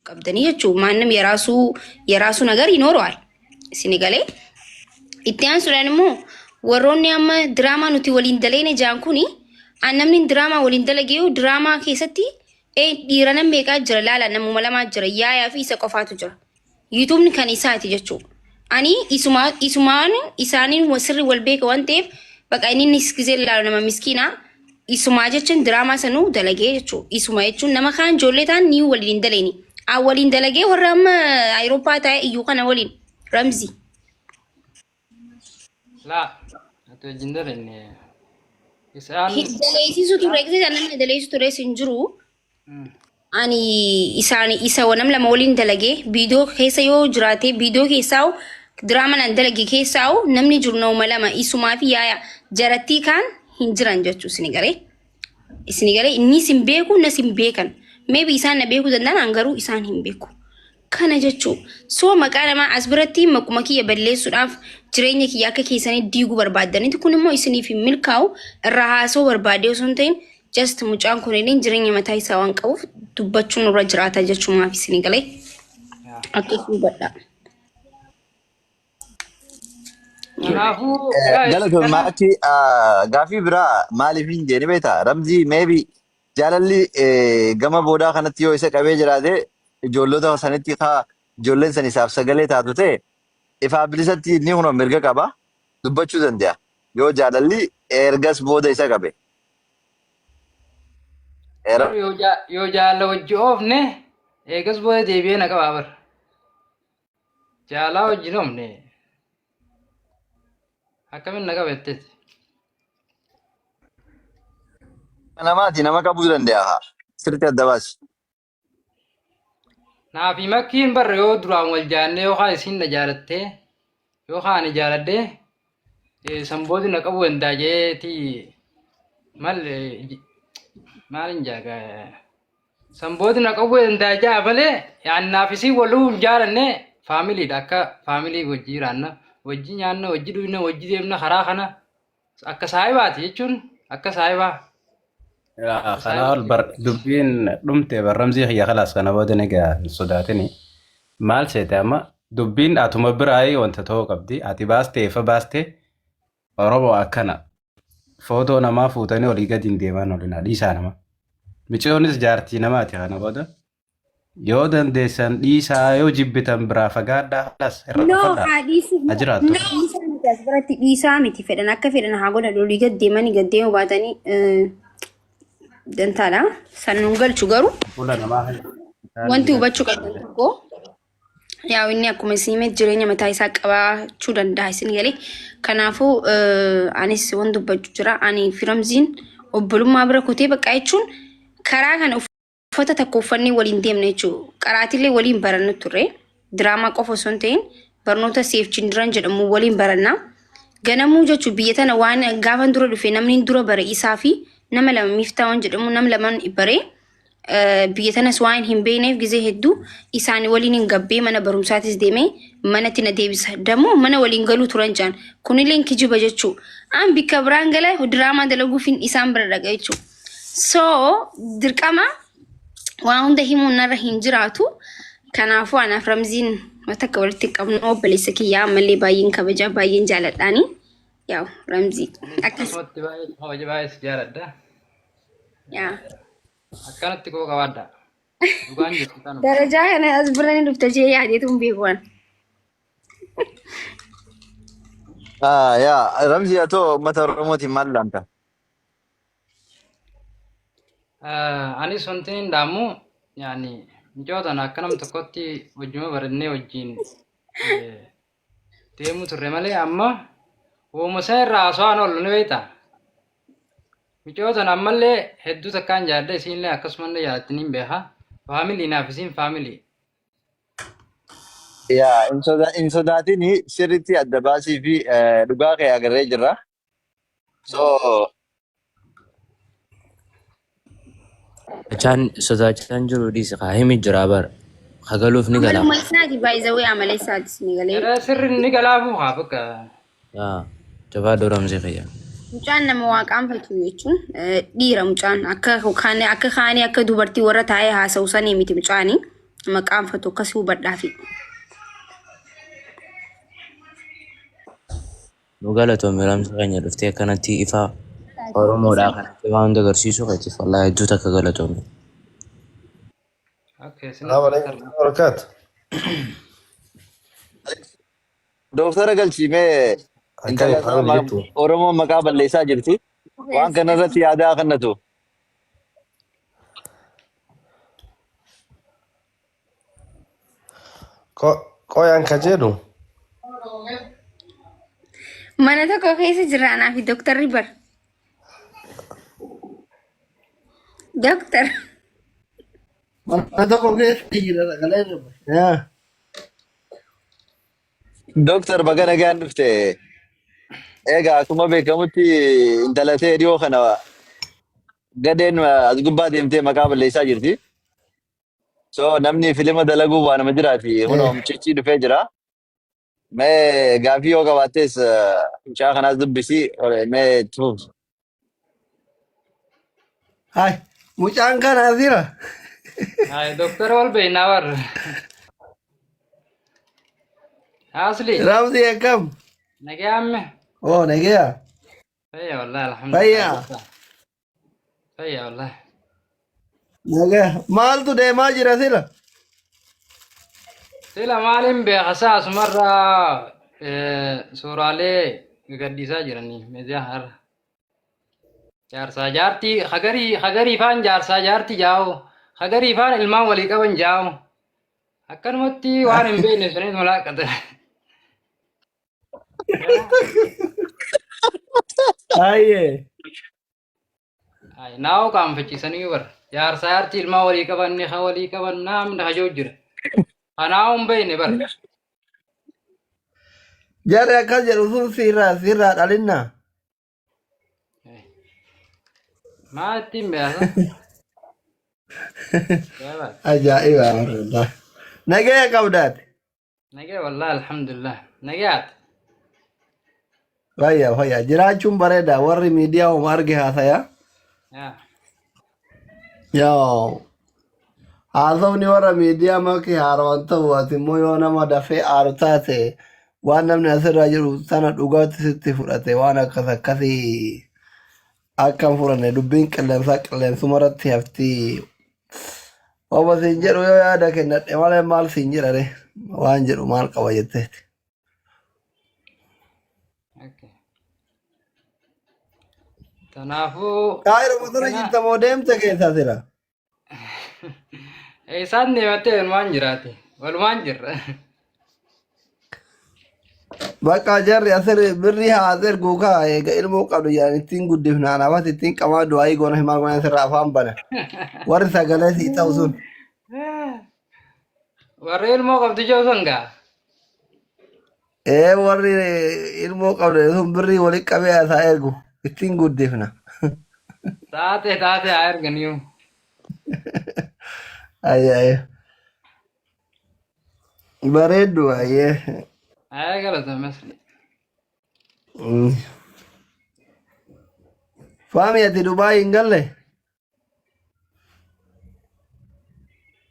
qabdanii jechuun maannam yeraasuu yeraasuu nagar ይኖረዋል isin galee itti aansuudhaan immoo warroonni amma diraamaa nuti waliin daleene jaan kuni an namni diraamaa waliin dalagee diraamaa keessatti ee dhiira nam meeqaa jira laala namuma lamaa jira yaayaa fi isa qofaatu jira yuutuubni kan isaati jechuudha. Ani isuma isumaan isaaniin sirri wal beeka waan ta'eef baqa inni innis gisee laalu nama miskiinaa isumaa jechuun diraamaa sanuu dalagee jechuudha. Isuma jechuun nama kaan ijoollee ta'an ni waliin daleeni. An waliin dalagee warra amma Ayirooppaa taa'e iyyuu kana waliin Ramzi. Laa ati wajjin dalenne. Isaan Daleessisu ture gisee namni daleessisu tures hin jiru. Ani isaan isa nam lama waliin dalagee viidiyoo keessa yoo jiraate viidiyoo keessaa diraamaa nan dalage keessaa namni jiru nama lama isumaa fi yaaya jarattii kaan hin jiran jechuu isin galee. Isin galee innis hin beeku nas hin beekan. Maybe isaan na beekuu danda'an an garuu isaan hin beeku. Kana jechuu soo maqaa namaa as biratti maquma kiyya balleessuudhaaf jireenya kiyya akka keessanii diiguu barbaaddanitti kun immoo isiniif hin milkaa'u irraa haasoo barbaadee osoo hin ta'in just mucaan kun illee jireenya mataa isaa waan qabuuf dubbachuun irra jiraata jechuumaaf isin galee akkas hubadha. Kanaafuu guys Galatoon kana maatii gaafii biraa maaliif hin jeeni beektaa? Ramzii maybe jaalalli gama boodaa kanatti yoo isa qabee jiraate ijoollota sanitti kaa ijoolleen san isaaf sagalee taatu ta'e ifaa bilisatti inni kun mirga qaba dubbachuu danda'a. Yoo jaalalli ergas booda isa qabe. Garuu yoo yoo jaala wajji oofne eegas booda deebi'ee na qabaa bara. Jaalaa wajjin oofne akkamiin na qaba jetteeti. Namaati nama qabuu danda'a haa. Sirriitti adda baasi. Naa fi makkiin barra yoo duraan wal jaannee yookaan isiin na jaalattee yookaan ani jaaladhee san booda na qabuu danda'a jeeti mal maalin jaaga san booda na qabuu danda'a jaa malee yaani naaf isiin waluu hin jaalanne faamiliidha akka faamilii wajji jiraanna wajji nyaanna wajji dhuyna wajji deemna karaa kana akka saahibaati jechuun akka saahibaa Yaa, akka Kanaa ol saahibaati. bar dubbiin dhumte barramsii kiyya kalaas kana booda ni gaa hin sodaatini. Maal seete amma dubbiin atuma biraayii wanta ta'uu qabdi. Ati baastee ifa baastee Oromoo akkana. Footoo namaa fuutanii olii gadi hin deemaan olinaa dhiisaa nama. Miciyoonis jaartii namaati kana booda. Yoo dandeessan dhiisaa yoo jibbitan biraa fagaadhaa halas irra No, dhufadhaa. haa dhiisu. Ha jiraattu. Dhiisaa miti as biratti dhiisaa miti fedhan akka fedhan haa godhan olii gad deemanii gad deemuu baatanii dantaadha. San nun galchu garuu Fuula namaa kan isaan wanti hin hubachuu galchu. qabdan tokko yaa inni akkuma isin hime jireenya mataa isaa qabaachuu danda'a isin galee. Kanaafuu anis waan dubbachuu jira. Ani fi Ramziin obbolummaa bira kutee bakka jechuun karaa kana uffata takka uffannee waliin deemna jechuudha. Qaraatillee waliin barannu turre. Diraamaa qofa osoo hin ta'in barnoota Seef Chindiran jedhamu waliin baranna. Ganamuu jechuun biyya tana waan gaafan dura dhufe namni dura bare isaa fi nama lama miiftaa waan jedhamu nam lamaan bare. Biyya tanas waan hin beekneef gizee hedduu isaan waliin hin gabbee mana barumsaatis deemee manatti na deebisa. Dammoo mana waliin galuu turan jaan. Kunillee kijiba jechuu. An bikka biraan gala diraamaa dalaguuf isaan bira dhaqa jechuu. So dirqama waa hunda himuun narra hin jiraatu. Kanaafuu anaaf Ramziin wanta akka walitti hin qabnu obboleessa kiyyaa ammallee baay'een kabaja baay'een jaaladhaani. Yaa'u Ramzii Anis akkas akkasumatti baay'ee kabaja baay'ee si jaaladha. yaa. Akkanatti koo qabaadha. Dhugaan jirtu tanuma. Darajaa kana as bira ni dhufta jee yaadeetu hin beeku waan. Ah, yaa Ramzii atoo uummata Oromootiin maal laanta? Anis wanti hin dhaamu yaani mucoo tana akka nam tokkotti wajjuma barannee wajjin deemuu turre malee amma wooma isaa irraa haasawaan oolu ni beekta. Mucoo tana ammallee hedduu takkaan jaalladha isiinillee akkasumallee jaalatti niin beeka. Faamilii naaf isiin faamilii. Yaa hin sodaatini sirriitti adda baasii fi dhugaa kee agarree jirra. So Sodaachaan sodaachaan jiru dhiisi kaa himi jira bara. Kagaluuf ni galaa. Amaluma isaati by the way amala isaati isin galee. Era sirri ni galaafuu haa bakka. Yaa jabaadhu Ramzii kiyya. Mucaan nama waa qaanfatu jechuun dhiira mucaan akka kaanii akka kaanii akka dubartii warra taa'ee haasa'u sanii miti mucaanii. Nama qaanfatu akkasii hubadhaafi. Nu galatoomi Ramsi keenya dhuftee akkanatti ifa Oromoodhaa kanatti waan hunda agarsiisuu keetiif wallaahi hedduu takka galatoomi. Okay, isinis Salaam alaikum doktar. wabarakatuh. Dooktara galchii mee Akkami intala isaa haala jirtu? Oromoon maqaa balleessaa jirti. Waan kana irratti yaadaa kennatu. Qoyaan ka jedhu Mana tokko keessa jira anaa fi dooktarri bar. Dooktar. Mana tokko keessa jira sagalee irra. Yaa. Dooktar baga nagaan dhufte. Egaa akkuma beekamutti intala ta'e dhiyoo kana gadeen as gubbaa deemtee maqaa balleessaa jirti. So namni filima dalaguu waa nama jiraati. Kunoo mucichi dhufee jira. Mee gaafii yoo qabaattes mucaa kanaas dubbisi. Mee itti fufi. Hai, mucaan kana asira. Hai, doktor wal beeknaa bar. Asli, Ramzi akkam? nagayaamme. Oh, nagaya. Fayya wallahi alhamdulillah. Fayyaa. Jirta. Fayya wallahi. Nagaya. Maaltu deemaa jira sila? Sila maaliin beeka isaa asumarraa suuraalee gadhiisaa jiranii miidiyaa har'a. Jaarsaa jaartii hagarii hagarii faan jaarsaa jaartii jaa'u hagarii faan ilmaan walii qaban jaa'u akkanumatti waan hin beekne sunis mulaaqata. Ayyee. Ay, naa'oo qaanfachiisanii bara jaarsaa jaartii ilmaan walii qaban ni ha walii qaban naamni hajoo jira. Kanaa'oo hin beekne bara. Jarri akkas jedhu sun sirraa sirraa dhalinna. Maa ittiin beeka? Jabaadha. Ajaa'iba wallahi. Nagaya qabdaati. Nagee wallahi alhamdulillah. Nageeyaati. Fayya fayya jiraachuun bareeda warri miidiyaa homa arge haasaya. Yaa. Yaa haasofni warra miidiyaa maki haarawan ta'u ati immoo yoo nama dafee aaru taate waan namni asirra jiru sana dhugaatti sitti fudhate waan akkas akkasii akka hin fudhanne dubbiin qilleensaa qilleensuma irratti hafti. Obbo siin jedhu yoo yaada kennadhe malee maal siin jedhare waan jedhu maal qaba jetteeti. Okay. Kanaafuu Kaayiroo bosona akkana jirta moo deemte keessaa sila? isaan deemattee walumaan jiraate. Walumaan jirra. Bakka jarri asirri birri haa erguu kaa eega ilmoo qabdu jedhan ittiin guddifna anaafas ittiin qamaa du'aayii goona himaa goona asirraa afaan bana. Warri sagalee sii ta'u sun. Warri ilmoo qabdu jiru sun gaa. Ee warri ilmoo qabdu sun birrii walitti qabee asaa ergu ittiin guddifna. Taate taate haa erganiyu. Ayya ayya. Bareeddu baay'ee. Haa galata masli. Faami ati Dubaay hin galle?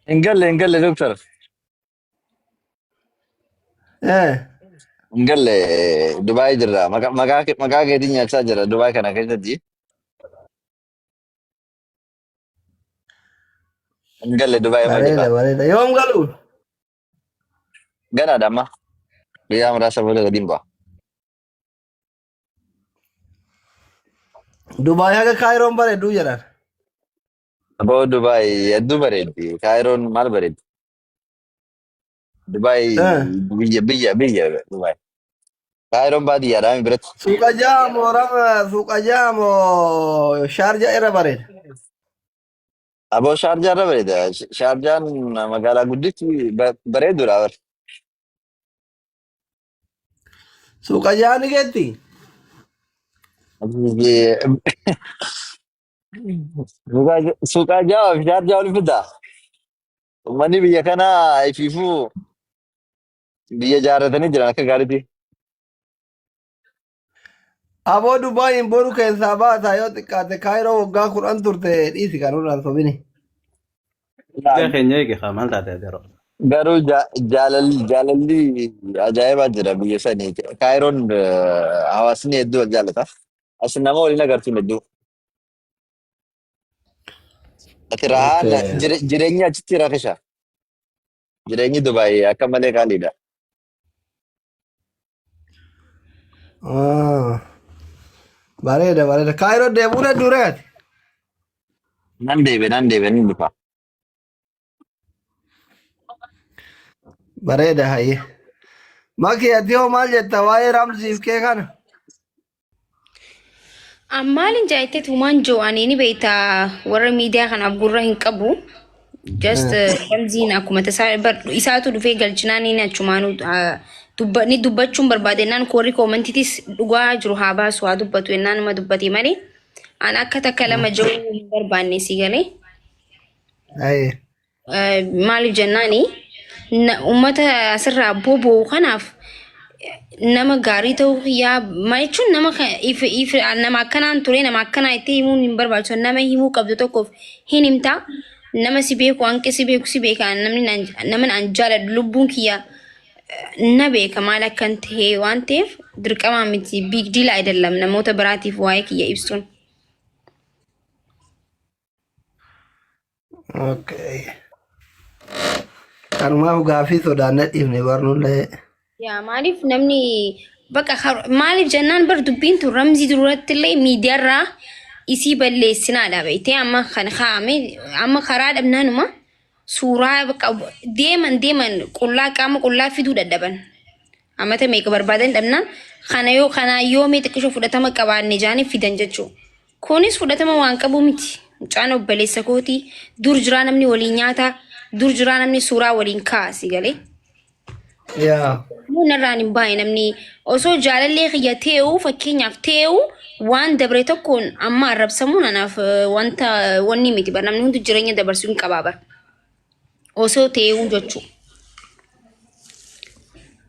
Hin galle hin galle doktar. Eh. Hin galle Dubaay jirra. Maqaa maqaa keetiin nyaachaa jira Dubaay kana keessatti. Hin galle Dubaay ma Bareeda jira. bareeda. Yoom galu? Ganaadha amma. Guyyaa muraasa booda gadiin ba'a. Dubaay haga Kaayiroon bareedduu jedhan. Aboo Dubaay hedduu bareeddi. Kaayiroon maal bareeddi? Dubaay Eh. biyya biyya biyya Dubaay. Kaayiroon baadiyyaadhaa biratti. Suuqa ja'a moo rama suuqa ja'a moo shaarjaa irra bareeda. Aboo Shaarjaa irra bareeda. Shaarjaan magaalaa gudditti bareeduudha bar. Suuqa ja'a ni geetti. Suuqaa ja'a fi Shaarjaa wal fidaa. Uummanni biyya kanaa ifiifuu biyya ijaarratanii jiran akka gaariitti. Aboo Dubaayin boru keessaa baataa yoo xiqqaate Kaayiroo waggaa 10 turte dhiisi kan irraan sobini. Biyya keenya eege haa maal taate ati yeroo. Garuu jaalalli ajaa'ibaa jira biyya sanii. Kaayiroon hawaasni hedduu wal jaalata. As nama waliin agartuun hedduu. Ati rahaa jireenyi achitti rakisha. Jireenyi Dubaay akka malee qaaliidha. Ah, bareeda bareeda. Kaayiroo deemuu danduu re'ati. Nan deebi'e nan dhufa. Bareeda hayyee. Maki ati hoo maal jetta waa'ee Ramziif kee kana? Maaliin jaayitee tuumaan jiru ani ni beekta warra miidiyaa kanaaf gurra hin qabu. Just Ramziin akkuma tasaa isaatu dhufee galchinaan inni achumaanuu ni dubbachuun barbaade naan warri koomentiitis dhugaa jiru haa baasu haa dubbatu jennaan numa dubbate malee an akka takka lama jiru hin barbaanne si galee. Hayyee. Maaliif jennaani uummata asirraa bobba'u kanaaf nama gaarii ta'uu kiyyaa maal jechuun nama if nama akkanaan ture nama akkanaa itti himuun hin barbaachisu. Nama himuu qabdu tokkoof hin himta. Nama si beeku hanqi si beeku si beeka. Namni nama an jaaladhu lubbuun kiyya na beeka maal akkan ta'e waan ta'eef dirqamaa miti, big deal አይደለም namoota biraatiif waa'ee kiyya ibsuun. Okay. Kanumaaf gaafii sodaannee dhiifne barnullee. Yaa maaliif namni bakka maaliif jennaan bar dubbiin tun Ramzii duratti illee miidiyaarraa isii balleessinaadha beektee. Amma kan kaa'ame amma karaa dhabnaanuma suuraa bakka deeman deeman qullaa qaama qullaa fiduu dadhaban. Amata meeqa barbaadan dhabnaan kana yoo kanaa yoo mee xiqqishoo fudhatama qabaanne jaanii fidan jechuudha. Kunis fudhatama waan qabu miti. Mucaan obboleessa kootii dur jiraa namni waliin nyaata, dur jiraa namni suuraa waliin kaasi galee. Yaa. Immoo narraan hin baane. Namni osoo jaalallee kiyya tee'uu fakkeenyaaf tee'uu waan dabre tokkoon amma arrabsamuun anaaf wanta wanni miti bar. Namni hundi jireenya dabarsuu hin qabaa bar osoo tee'uu jechuu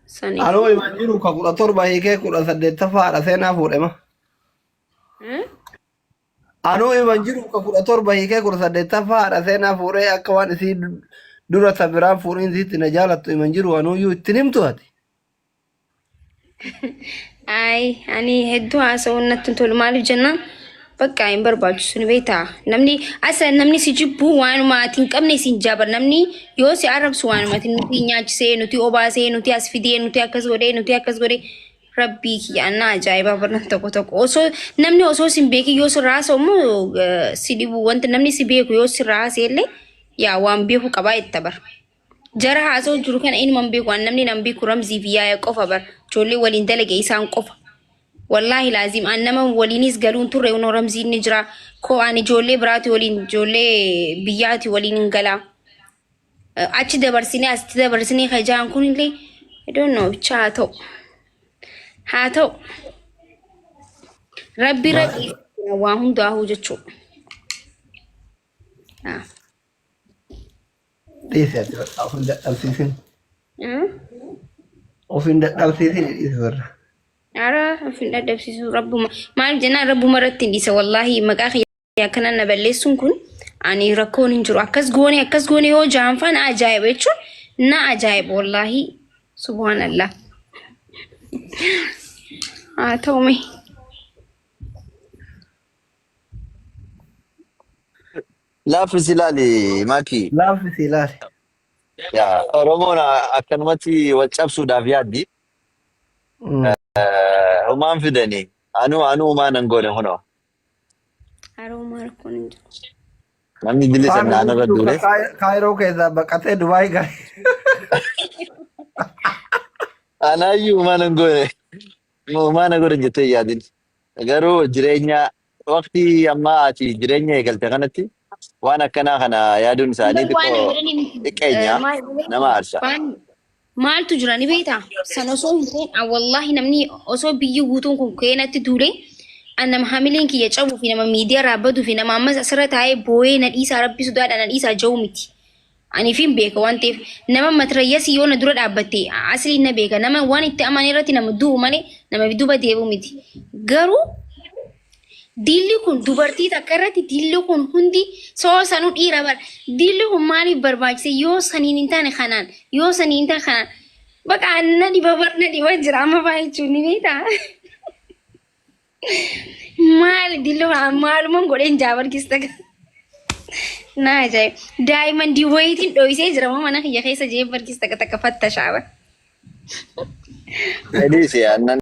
saniif. Anuu himan jiru ka 17 hiikee 18ffaa haadha seenaa fuudhe ma. Anuu himan jiru ka 17 hiikee 18ffaa haadha seenaa fuudhee akka waan isii dura ta biraan fuudhiin isiitti na jaalattu himan jiru anuuyyuu ittiin himtu ati. Ay, ani hedduu haasa'uun natti hin tolu. Maaliif jennaan bakka hin barbaachisu ni beektaa. Namni asa namni si jibbu waanuma ati hin qabne si hin jaabar. Namni yoo si arrabsu waanuma ati nuti nyaachisee, nuti obaasee, nuti as fidee, nuti akkas godhee, nuti akkas godhee. Rabbii kiyya annaa ajaa'ibaa barnan tokko tokko osoo namni osoo si hin beekin yoo sirraa haasa'u immoo si dhibu. Wanti namni si beeku yoo sirraa haasa'e illee yaa waan beeku qabaa itti bar. Jara haasa'u jiru kana inuma hin beeku. Waan namni nan beeku Ramzii fi Yaaya qofa bar. Ijoollee waliin dalage isaan qofa. Wallaahi laazim an nama waliinis galuun turre unoo Ramziin ni jira. Koo ani ijoollee biraati waliin ijoollee biyyaati waliin hin galaa. Achi dabarsinee asitti dabarsinee kajaan kunillee I don't know bicha haa ta'u. Haa ta'u. Rabbi irra dhiisee waa hundaa'uu jechuudha. Ah. Dhiisi ati bakka of hin dadhabsiisin. Of hin dadhabsiisin dhiisi warra. Ara of hin dadhabsiisu rabbuma. Maal jennaan rabbuma irratti hin dhiisa wallaahi. Maqaa kiyya akkana na balleessuun kun ani rakkoon hin jiru. Akkas goone akkas goone yoo jaanfaa na ajaa'iba jechuun na ajaa'iba wallaahi, subhaanallah. Haa ta'u mee. Laaffisi ilaali Maaki. Laaffisi ilaali. Yaa Oromoon akkanumatti wal cabsuudhaaf yaaddi. Humaan fidanii. Anuu humaan hin goone kunoo. Haroo rakkoon hin jiru. Namni dilli Faana sannaan irra guutuu duule. Kaayiroo keessaa baqatee Dubaay gale. Anaayyuu humaan hin goone. Humaan na godhan jettee hin yaadin. Garuu jireenya waqtii ammaa ati jireenya eegalte kanatti waan akkanaa kana yaaduun isaanii Bar waan xiqqoo godhanii miti. xiqqeenya Maal nama aarsa. waan maaltu jira ni beektaa? San osoo hin ta'in an wallaahi namni osoo biyyi guutuun kun keenatti duule an nama hamileen kiyya cabuu fi nama miidiyaa irraa baduu fi nama ammas asirra taa'ee boo'ee na dhiisaa rabbi sodaadha na dhiisaa ja'u miti. Ani fi hin beeka waan ta'eef nama matrayyasii yoo na dura dhaabbatte asliin na beeka. Nama waan itti amane irratti nama du'u malee nama duuba deebi'u miti. Garuu Diilli kun dubartii takka irratti diilli kun hundi soo sanuu dhiira bara. Diilli kun maaliif barbaachise yoo saniin hin taane kanaan yoo saniin hin taane kanaan. Baqa na dhiba bar na dhiba jira amma baay'ee jechuun ni beektaa. Maali diilli kun maaluman godheen jaabarkis takka. Na ajaa'iba. Daa'imman wayiitiin dho'isee jira moo mana kiyya keessa jee barkis takka takka fattashaa bara. Fedhiisi aannan.